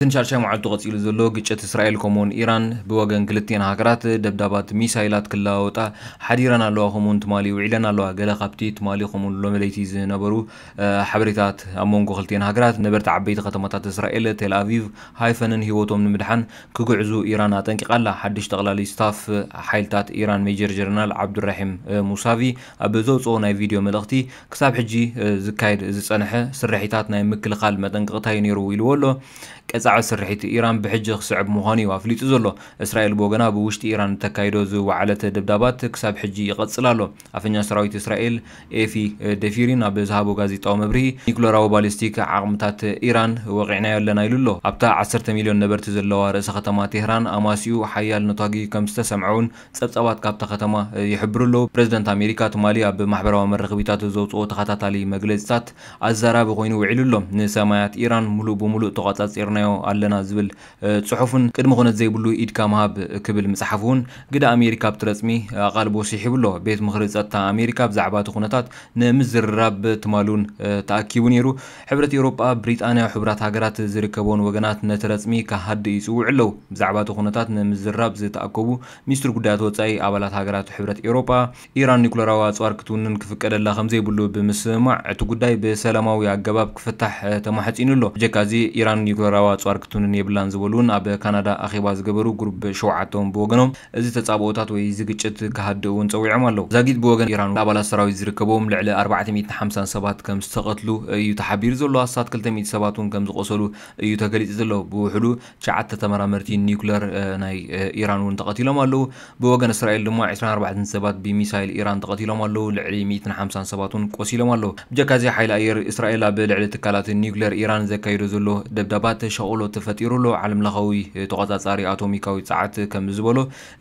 እቲ ንሻድሻይ መዓልቱ ቀጺሉ ዘሎ ግጭት እስራኤል ከምኡውን ኢራን ብወገን ክልቲኤን ሃገራት ደብዳባት ሚሳይላት ክለዋወጣ ሓዲረን ኣለዋ፣ ከምኡውን ትማሊ ውዒለን ኣለዋ። ገለ ካብቲ ትማሊ ከምኡውን ሎሚ ለይቲ ዝነበሩ ሓበሬታት ኣብ መንጎ ክልቲኤን ሃገራት ነበርቲ ዓበይቲ ከተማታት እስራኤል ቴል ኣቪቭ ሃይፈንን ህይወቶም ንምድሓን ክግዕዙ ኢራን ኣጠንቂቓ ኣላ። ሓድሽ ጠቕላሊ ስታፍ ሓይልታት ኢራን ሜጀር ጀነራል ዓብዱራሒም ሙሳቪ ኣብ ዘውፅኦ ናይ ቪድዮ መልእኽቲ ክሳብ ሕጂ ዝካየድ ዝፀንሐ ስርሒታት ናይ ምክልኻል መጠንቀቕታ እዩ ነይሩ ኢልዎ ኣሎ። ቀፃዒ ስርሒት ኢራን ብሕጂ ክስዕብ ምዃኑ እዩ ኣፍሊጡ ዘሎ። እስራኤል ብወገና ብውሽጢ ኢራን እተካይዶ ዝወዓለት ደብዳባት ክሳብ ሕጂ ይቐፅል ኣሎ። ኣፈኛ ሰራዊት እስራኤል ኤፊ ደፊሪን ኣብ ዝሃቦ ጋዜጣዊ መብርሂ ኒኩለራዊ ባሊስቲክ ዓቕምታት ኢራን ወቒዕናዮ ኣለና ኢሉ ኣሎ። ኣብታ ዓሰርተ ሚልዮን ነበርቲ ዘለዋ ርእሰ ከተማ ቴህራን ኣማሲኡ ሓያል ነቷጊ ከም ዝተሰምዐ እውን ጸብጻባት ካብታ ከተማ ይሕብሩ ኣለዉ። ፕረዚደንት ኣሜሪካ ትማሊ ኣብ ማሕበራዊ መራኸቢታት ዘውፅኦ ተኸታታሊ መግለጺታት ኣዛራቢ ኮይኑ ውዒሉ ኣሎ። ንሰማያት ኢራን ሙሉእ ብሙሉእ ተቋጻጺርናዮ ኣለና ዝብል ጽሑፍን ቅድሚ ኩነት ዘይብሉ ኢድካ ምሃብ ክብል ምጽሓፉ እውን ግደ ኣሜሪካ ኣብቲ ረጽሚ ኣቓልቦ ስሒቡ ኣሎ። ቤት ምኽሪ ጸጥታ ኣሜሪካ ብዛዕባ እቲ ኩነታት ንምዝርራብ ትማሉን ተኣኪቡ ነይሩ። ሕብረት ኤውሮጳ፣ ብሪጣንያ፣ ሕቡራት ሃገራት ዝርከበውን ወገናት ነቲ ረጽሚ ክሃድእ ይጽውዑ ኣለዉ። ብዛዕባ እቲ ኩነታት ንምዝርራብ ዝተኣከቡ ሚኒስትር ጉዳያት ወጻኢ ኣባላት ሃገራት ሕብረት ኤውሮጳ፣ ኢራን ኒኩለራዊ ኣጽዋር ክትውንን ክፍቀደላ ከም ዘይብሉ ብምስምማዕ፣ እቲ ጉዳይ ብሰላማዊ ኣገባብ ክፍታሕ ተማሕጺኑ ኣሎ። ብጀካዚ፣ ኢራን ኒኩለራዊ ኣጽዋር ክትውንን የብላን ዝበሉ እውን ኣብ ካናዳ ኣኼባ ዝገበሩ ግሩፕ ሸውዓተ እውን ብወገኖም፣ እዚ ተጻብኦታት ወይ እዚ ግጭት ክሃድእ እውን ጸዊዖም ኣለዉ። ዛጊድ ብወገን ኢራን ኣባላት ሰራዊት ዝርከብዎም ልዕሊ ኣርባዕተ ሚእትን ሓምሳን ሰባት ከም ዝተቐትሉ እዩ ተሓቢሩ ዘሎ። ኣስታት ክልተ ሚእቲ ሰባት እውን ከም ዝቖሰሉ እዩ ተገሊጹ ዘሎ። ብውሕዱ ትሽዓተ ተመራመርቲ ኒውክለር፣ እ፣ ናይ፣ እ፣ ኢራን እውን ተቐቲሎም ኣለዉ። ብወገን እስራኤል ድማ ዕስራን ኣርባዕተን ሰባት ብሚሳይል ኢራን ተቐቲሎም ኣለዉ። ልዕሊ ሚእትን ሓምሳን ሰባት እውን ቆሲሎም ኣለዉ። ብጀካዚ ሓይሊ ኣየር እስራኤል ኣብ ልዕሊ ትካላት ኒውክለር ኢራን ዘካይዶ ዘሎ ደብዳባት ሸቕሎ ተፈጢሩ ኣሎ። ዓለምለኻዊ ተቖጻጻሪ ኣቶሚካዊ ጸዓት ከም ዝበሎ፣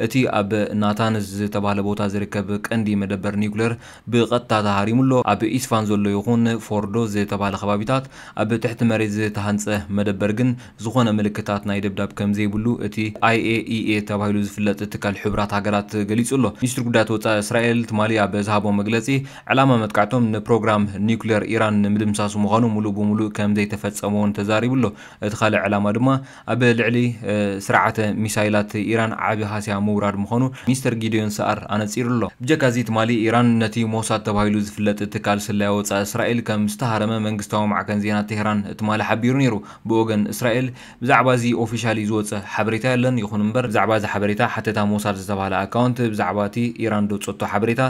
እቲ ኣብ ናታንዝ ዝተባህለ ቦታ ዝርከብ ቀንዲ መደበር ኒውክለር ብቐጥታ ተሃሪሙ ኣሎ። ኣብ ኢስፋን ዘሎ ይኹን ፎርዶ ዝተባህለ ከባቢታት ኣብ ትሕቲ መሬት ዝተሃንጸ መደበር ግን ዝኾነ ምልክታት ናይ ደብዳብ ከም ዘይብሉ እቲ ኣይ ኤ ኢ ኤ ተባሂሉ ዝፍለጥ ትካል ሕቡራት ሃገራት ገሊጹ ኣሎ። ሚኒስትሪ ጉዳያት ወጻኢ እስራኤል ትማሊ ኣብ ዝሃቦ መግለጺ፣ ዕላማ መጥቃዕቶም ንፕሮግራም ኒውክሌር ኢራን ንምድምሳስ ምዃኑ ሙሉእ ብሙሉእ ከም ዘይተፈጸመ እውን ተዛሪቡ ኣሎ። እቲ ካልእ ዕላማ ድማ ኣብ ልዕሊ፣ እ፣ ስርዓተ ሚሳይላት ኢራን ዓቢ ሃስያ ምውራድ ምዃኑ ሚስተር ጊደዮን ሰኣር ኣነጺሩ ኣሎ። ብጀካዚ ትማሊ ኢራን ነቲ ሞሳድ ተባሂሉ ዝፍለጥ ትካል ስለያ ወጻኢ እስራኤል ከም ዝተሃረመ መንግስታዊ ማዕከን ዜና ቴህራን ትማሊ ሓቢሩ ነይሩ። ብወገን እስራኤል ብዛዕባ እዚ ኦፊሻሊ ዝወጸ ሓበሬታ የለን። ይኹን እምበር ብዛዕባ እዚ ሓበሬታ ሓተታ ሞሳድ ዝተባህለ ኣካውንት ብዛዕባ እቲ ኢራን ደውጸቶ ሓበሬታ፣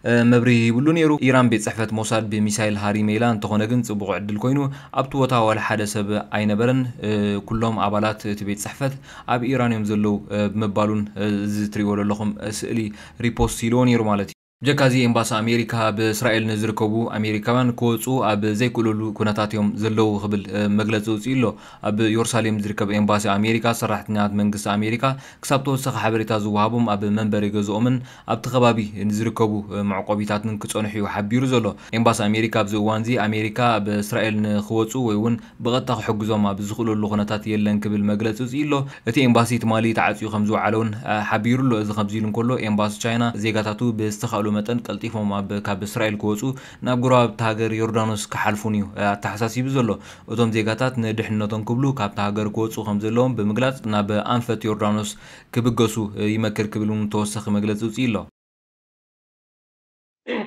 እ፣ መብርሂ ሂብሉ ነይሩ። ኢራን ቤት ጽሕፈት ሞሳድ ብሚሳይል ሃሪመ ኢላ፣ እንተኾነ ግን ጽቡቕ ዕድል ኮይኑ ኣብቲ ቦታ ዋላ ሓደ ሰብ ኣይነበረን። እ፣ ኩሎም ኣባላት እቲ ቤት ጽሕፈት ኣብ ኢራን እዮም ዘለዉ፣ እ፣ ብምባሉን፣ እ፣ እዚ ትሪእዎ ዘለኹም፣ እ፣ ስእሊ ሪፖስት ኢልዎ ነይሩ ማለት እዩ። ብጀካዚ ኤምባሲ ኣሜሪካ ኣብ እስራኤል ንዝርከቡ ኣሜሪካውያን ክወጹ ኣብ ዘይክእለሉ ኩነታት እዮም ዘለዉ ክብል፣ እ፣ መግለጺ ኣውጺኡ ኣሎ። ኣብ ዮሩሳሌም ዝርከብ ኤምባሲ ኣሜሪካ ሰራሕተኛታት መንግስቲ ኣሜሪካ ክሳብ ተወሳኺ ሓበሬታ ዝወሃቦም ኣብ መንበሪ ገዝኦምን ኣብቲ ከባቢ ንዝርከቡ መዕቆቢታትን ክጸንሑ እዩ ሓቢሩ ዘሎ። ኤምባሲ ኣሜሪካ ኣብዚ እዋንዚ ኣሜሪካ ኣብ እስራኤል ንኽወጹ ወይ እውን ብቐጥታ ክሕግዞም ኣብ ዝኽእለሉ ኩነታት የለን ክብል መግለጺ ኣውጺኡ ኣሎ። እቲ ኤምባሲ ትማሊ ተዓጽዩ ከም ዝወዓለ እውን፣ እ፣ ሓቢሩ ኣሎ። እዚ ከምዚ ኢሉ እንከሎ፣ ኤምባሲ ቻይና ዜጋታቱ ብዝተኻእሎ መጠን ቀልጢፎም ኣብ፣ ካብ እስራኤል ክወጹ ናብ ጎረባብቲ ሃገር ዮርዳኖስ ክሓልፉን እዩ፣ እ፣ ኣተሓሳሲቡ ዘሎ። እቶም ዜጋታት ንድሕነቶም ክብሉ ካብታ ሃገር ክወጹ ከም ዘለዎም ብምግላጽ ናብ ኣንፈት ዮርዳኖስ ክብገሱ ይመክር ክብል እውን ተወሳኺ መግለጺ ኣውጺኡ ኣሎ።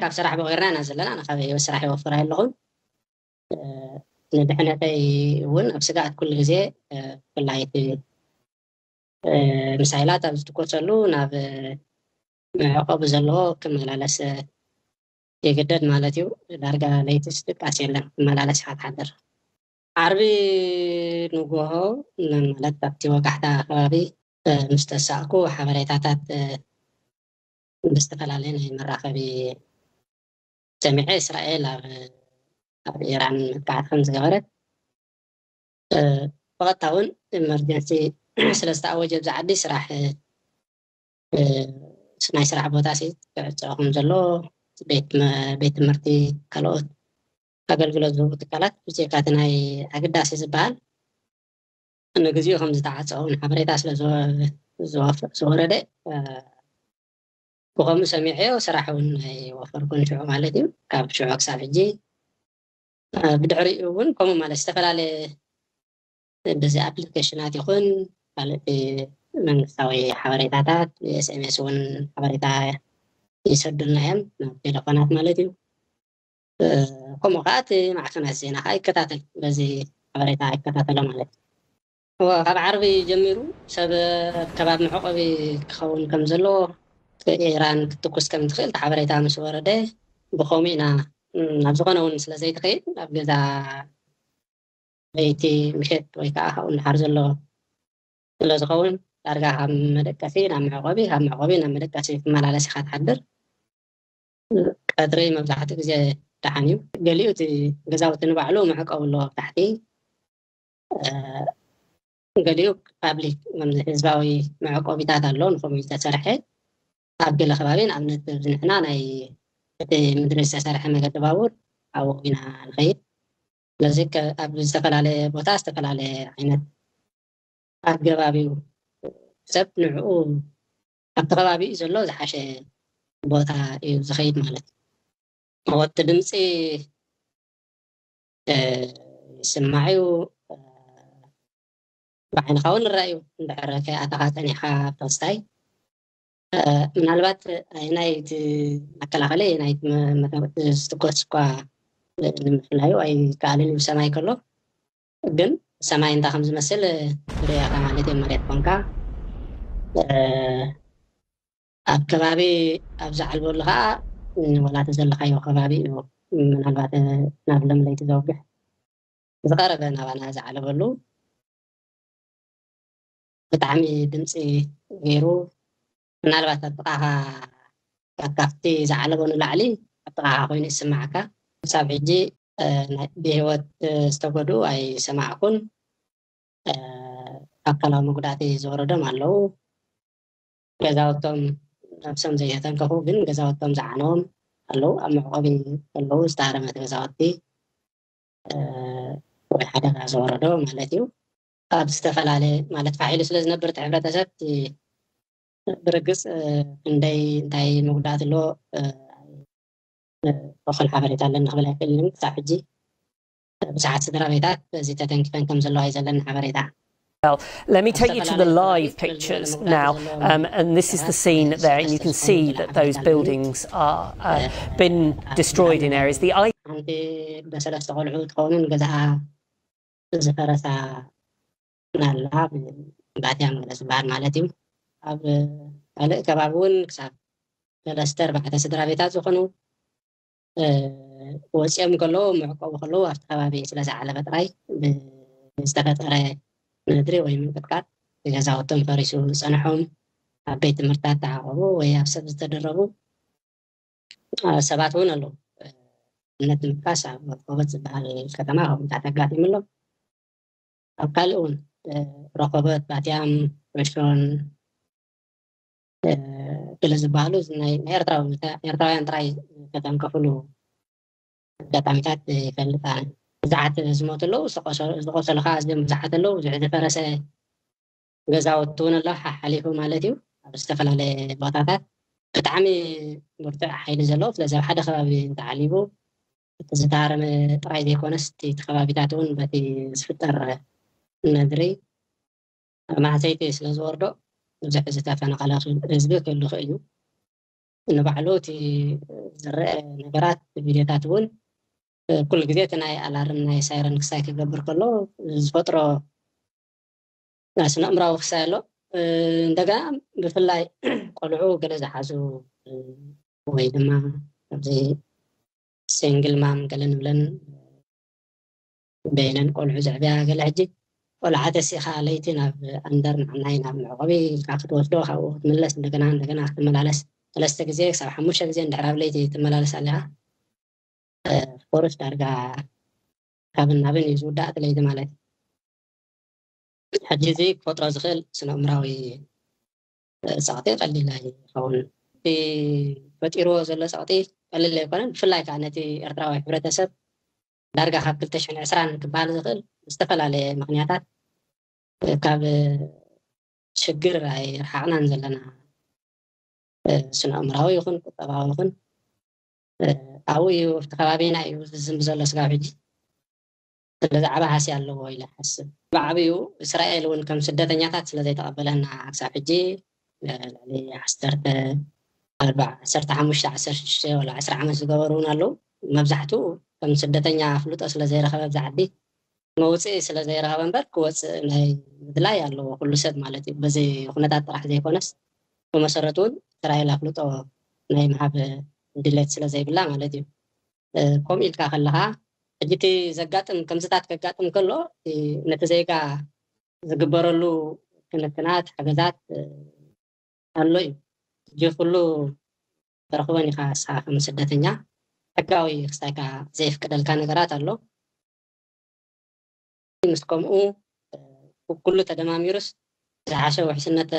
ካብ ስራሕ ቦቒርና ኢና ዘለና፣ ኣነ ካብ ህይወት ስራሕ ይወፍር ኣለኹ። እ፣ ንድሕነተይ እውን ኣብ ስግኣት ኩሉ ግዜ፣ እ፣ ብፍላይ እቲ፣ እ፣ ሚሳይላት ኣብ ዝትኮሰሉ ናብ መዕቆቢ ዘለዎ ክመላለስ ይግደድ ማለት እዩ። ዳርጋ ለይትስ ድቃስ የለን፣ ክመላለስ ኢኻ ትሓድር። ዓርቢ ንጎሆ፣ ን-፣ ማለት ኣብቲ ወጋሕታ ከባቢ፣ እ፣ ምስ ተሳእኩ ሓበሬታታት፣ እ፣ ብዝተፈላለየ ናይ መራኸቢ ሰሚዐ፣ እስራኤል ኣብ፣ ኣብ ኢራን መጥቃዕቲ ከም ዝገበረት፣ እ፣ ብቐጥታ እውን ኢመርጀንሲ ስለ ዝተኣወጀ፣ ኣብዚ ዓዲ ስራሕ፣ እ፣ እ፣ ናይ ስራሕ ቦታ ሲ ክዕጾ ከም ዘሎ፣ ቤት መ-፣ ቤት ትምህርቲ፣ ካልኦት ኣገልግሎት ዝህቡ ትካላት፣ ብጀካ እቲ ናይ ኣገዳሲ ዝበሃል፣ ንግዚኡ ከም ዝተዓጸ እውን ሓበሬታ ስለ ዝወ-፣ ዝወፍ-፣ ዝወረደ፣ እ፣ ብኸምኡ ሰሚዐዮ፣ ስራሕ እውን ኣይወፈርኩን ሽዑ ማለት እዩ። ካብ ሽዑ ክሳብ ሕጂ፣ እ፣ ብድሕሪኡ እውን ከምኡ ማለት ዝተፈላለየ ብዚ ኣፕሊኬሽናት ይኹን ካልእ መንግስታዊ ሓበሬታታት፣ ብኤስኤምኤስ እውን ሓበሬታ ይሰዱልና እዮም፣ ናብ ቴሌፎናት ማለት እዩ። ከምኡ ከዓ እቲ ማዕከናት ዜና ከዓ ይከታተል፣ በዚ ሓበሬታ ይከታተሎ ማለት እዩ። ካብ ዓርቢ ጀሚሩ ሰብ ከባቢ መዕቆቢ ክኸውን ከም ዘለዎ፣ ኢራን ክትትኩስ ከም ትኽእል ሓበሬታ ምስ ወረደ፣ ብኸምኡ ኢና ናብ ዝኾነ እውን ስለ ዘይትኸይድ ኣብ ገዛ ለይቲ ምሸት ወይ ከዓ ካብኡ ንድሓር ዘሎ ስለ ዝኸውን ዳርጋ ካብ መደቀሲ ናብ መዕቆቢ ካብ መዕቆቢ ናብ መደቀሲ ትመላለስ ኢኻ ትሓድር። ቀትሪ መብዛሕትኡ ግዜ ደሓን እዩ። ገሊኡ እቲ ገዛውቲ ንባዕሉ መዕቆቢ ኣለዎ ኣብ ታሕቲ። ገሊኡ ፓብሊክ ከምዚ ህዝባዊ መዕቆቢታት ኣሎ ንኸምኡ ዝተሰርሐ። ኣብ ገለ ከባቢ ንኣብነት እዚ ንሕና ናይ እቲ ምድሪ ዝተሰርሐ መገዲ ባቡር ኣብኡ ኢና ንኸይድ። ስለዚ ኣብ ዝተፈላለየ ቦታ ዝተፈላለየ ዓይነት ኣገባብ እዩ። ሰብ ንዕኡ ኣብቲ ከባቢ እዩ ዘሎ ዝሓሸ ቦታ እዩ ዝኸይድ ማለት እዩ። እቲ ድምፂ ይስማዕ እዩ። ብዓይንኻ እውን ይረአ እዩ። እንድሕር ከይኣተኻ ፀኒሕካ ኣብ ተኽስታይ ምናልባት ናይ እቲ መከላኸሊ ናይ ዝትኮስ እኳ ንምፍላዩ ኣይከኣልን እዩ። ሰማይ ከሎ ግን ሰማይ እንታይ ከም ዝመስል ርያካ ማለት እዩ። መሬት ኮንካ ኣብ ከባቢ ኣብ ዝዓልበሉ ከዓ ወላ እቲ ዘለካዮ ከባቢ እዩ። ምናልባት ናብ ለምለይቲ ዘውግሕ ዝቐረበ ናባና ዝዓለበሉ ብጣዕሚ ድምፂ ገይሩ ምናልባት ኣብ ጥቓኻ ካብቲ ዝዓለቦ ንላዕሊ ኣብ ጥቓኻ ኮይኑ ይስማዓካ። ክሳብ ሕጂ ብህይወት ዝተጎድኡ ኣይሰማዕኩን። ኣካላዊ መጉዳእቲ ዝወረዶም ኣለዉ። ገዛውቶም ነብሶም ዘይተተንከፉ ግን ገዛውቶም ዝዓነዎም ኣለዉ። ኣብ መዕቆቢ ዘለዉ ዝተሃረመት ገዛውቲ ወይ ሓደጋ ዝወረዶ ማለት እዩ። ኣብ ዝተፈላለየ ማለት ፋሕ ኢሉ ስለ ዝነብር እቲ ሕብረተሰብ ብርግፅ ክንደይ እንታይ መጉዳእቲ ኣለዎ እኹል ሓበሬታ ኣለኒ ክብል ኣይክእልን። ክሳብ ሕጂ ብዙሓት ስድራ ቤታት በዚ ተተንኪፈን ከም ዘለዋ እዩ ዘለኒ ሓበሬታ። Let me take you to the live pictures now, um, and this is the scene there, and you can see that those buildings are uh, been destroyed in areas. The ሓንቲ በሰለስተ ቆልዑ ትኸውንን ገዛኣ ዝፈረሳ ናላ ባትያም ዝበሃል ማለት እዩ። ኣብ ካልእ ከባቢ እውን ክሳብ ሰለስተ ኣርባዕተ ስድራ ቤታት ዝኾኑ ወፂኦም ከለዉ መዕቆቢ ከለዉ ኣብቲ ከባቢ ስለ ዝዓለበ ጥራይ ብዝተፈጠረ ምድሪ ወይ ምንቅጥቃጥ ገዛውቶም ፈሪሱ ዝፀንሖም ኣብ ቤት ትምህርታት ተዓቆቡ ወይ ኣብ ሰብ ዝተደረቡ ሰባት እውን ኣለዉ። እምነት ንምጥቃስ ኣብ ኮበት ዝበሃል ከተማ ከምታት ኣጋጢሙ ኣሎ። ኣብ ካልእ እውን ረኮበት፣ ባትያም፣ ርሾን ገለ ዝበሃሉ ናይ ኤርትራውያን ጥራይ ዝተንከፍሉ ኣጋጣሚታት ይፈልጥ ኣነ። ብዙሓት ዝሞቱ ኣለዉ፣ ዝቆሰሉ ከዓ ኣዝዮም ብዙሓት ኣለዉ። ብዙሕ ዝፈረሰ ገዛውቲ እውን ኣሎ ሓሓሊፉ ማለት እዩ። ኣብ ዝተፈላለየ ቦታታት ብጣዕሚ ብርቱዕ ሓይሊ ዘለዎ ስለዚ ኣብ ሓደ ከባቢ እንተዓሊቡ እቲ ዝተሃረመ ጥራይ ዘይኮነስ እቲ ከባቢታት እውን በቲ ዝፍጠር ነድሪ ማህሰይቲ ስለ ዝወርዶ ብዙሕ ዝተፈናቐለ ህዝቢ ክህሉ ይኽእል እዩ። ንባዕሉ እቲ ዝረአ ነገራት ቪድዮታት እውን ኩሉ ግዜ እቲ ናይ ኣላርም ናይ ሳይረን ክሳይ ክገብር ከሎ ዝፈጥሮ ስነ ኣእምራዊ ክሳይ ኣሎ። እንደገና ብፍላይ ቆልዑ ገለ ዝሓዙ ወይ ድማ ኣብዚ ሲንግል ማም ገለ ንብለን በይነን ቆልዑ ዘዕብያ ገለ ሕጂ ቆልዓ ተሲኻ ለይቲ ናብ ኣንደር ንዓናይ ናብ መዕቆቢ ኢልካ ክትወስዶ ካብኡ ክትምለስ እንደገና እንደገና ክትመላለስ ሰለስተ ግዜ ክሳብ ሓሙሽተ ግዜ እንድሕር ኣብ ለይቲ ትመላለስ ኣለኻ። ፎረስት ዳርጋ ካብን ናብን እዩ ዝውዳእ እቲ ለይቲ ማለት እዩ። ሕጂ እዚ ክፈጥሮ ዝኽእል ስነ ኣእምራዊ ጸቕጢ ቀሊል ኣይኸውን። እቲ ፈጢርዎ ዘሎ ጸቕጢ ቀሊል ኣይኮነን። ብፍላይ ከዓ ነቲ ኤርትራዊ ሕብረተሰብ ዳርጋ ካብ ክልተ ሽሕን ዕስራን ክበሃል ዝኽእል ዝተፈላለየ ምኽንያታት ካብ ሽግር ኣይረሓቕናን ዘለና ስነ ኣእምራዊ ይኹን ቁጠባዊ ይኹን ኣብኡ እዩ ኣብቲ ከባቢና እዩ ዝዝንብ ዘሎ ስጋብ ሕጂ። ስለዚ ዓቢ ሃስያ ኣለዎ ኢለ ይሓስብ። ብዓብዩ እስራኤል እውን ከም ስደተኛታት ስለ ዘይተቐበለና ክሳብ ሕጂ ልዕሊ ዓሰርተ ኣርባዓ ዓሰርተ ሓሙሽተ ዓሰርተ ሽዱሽተ ወላ ዓስራ ዓመት ዝገበሩ እውን ኣለዉ። መብዛሕትኡ ከም ስደተኛ ኣፍልጦ ስለ ዘይረኸበ ኣብዚ ዓዲ መውፅኢ ስለ ዘይረኸበ እምበር ክወፅእ ናይ ምድላይ ኣለዎ ኩሉ ሰብ ማለት እዩ። በዚ ኩነታት ጥራሕ ዘይኮነስ ብመሰረቱ እውን እስራኤል ኣፍልጦ ናይ ምሃብ ድሌት ስለ ዘይብላ ማለት እዩ። ከምኡ ኢልካ ከለኻ ሕጂ እቲ ዘጋጥም ከምዚታት ከጋጥም ከሎ ነቲ ዜጋ ዝግበረሉ ክንክናት ሓገዛት ኣሎ እዩ። ሕጂ ኩሉ ተረኽቦን ኢኻ ንስኻ ከም ስደተኛ ሕጋዊ ክስታይካ ዘየፍቅደልካ ነገራት ኣሎ። ምስ ከምኡ ኩሉ ተደማሚሩስ ዝሓሸ ውሕስነት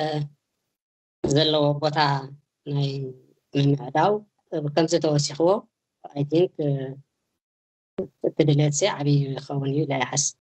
ዘለዎ ቦታ ናይ ምምዕዳው ከምዚ ተወሲኽዎ I think እቲ ድሌት ዓብዪ ይኸውን እዩ ኢለ ይሓስብ።